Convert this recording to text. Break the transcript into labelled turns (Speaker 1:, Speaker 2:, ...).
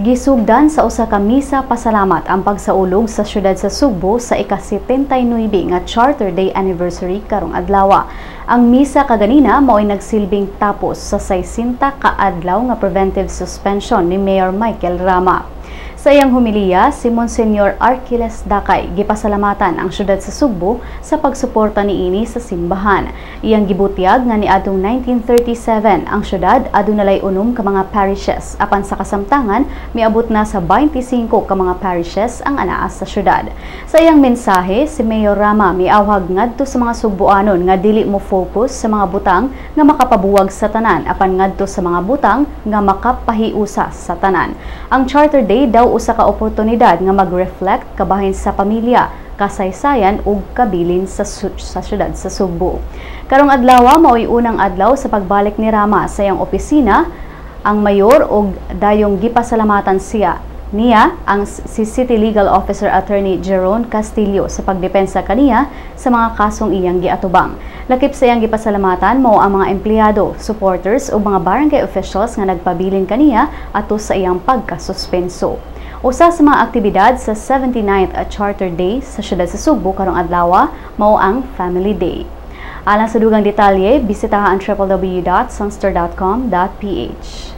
Speaker 1: Gisugdan sa usa ka misa pasalamat ang pagsaulog sa syudad sa Sugbo sa ika-79 nga Charter Day anniversary karong adlaw. Ang misa kaganina mao'y nagsilbing tapos sa 60 ka adlaw nga preventive suspension ni Mayor Michael Rama. Sa iyang humiliya, si Monsignor Arquiles Dakay gipasalamatan ang syudad sa Sugbo sa pagsuporta niini sa simbahan. Iyang gibutyag nga niadtong 1937 ang syudad aduna lay 6 ka mga parishes, apan sa kasamtangan miabot na sa 25 ka mga parishes ang anaa sa syudad. Sa iyang mensahe, si Mayor Rama miawhag ngadto sa mga Sugboanon nga dili mo focus sa mga butang nga makapabuwag sa tanan, apan ngadto sa mga butang nga makapahiusa sa tanan. Ang Charter Day daw usa ka oportunidad nga mag-reflect kabahin sa pamilya, kasaysayan ug kabilin sa syudad sa Sugbo. Karong adlaw mao'y unang adlaw sa pagbalik ni Rama sa iyang opisina ang mayor ug dayong gipasalamatan siya niya ang si City Legal Officer Attorney Jeron Castillo sa pagdepensa kaniya sa mga kasong iyang giatubang. Lakip sa iyang gipasalamatan mao ang mga empleyado, supporters ug mga barangay officials nga nagpabilin kaniya ato sa iyang pagkasuspenso. Usa sa mga aktibidad sa 79th Charter Day sa syudad sa Sugbo karong adlaw mao ang Family Day. Alang sa dugang detalye, bisitaha ang www.sunstar.com.ph.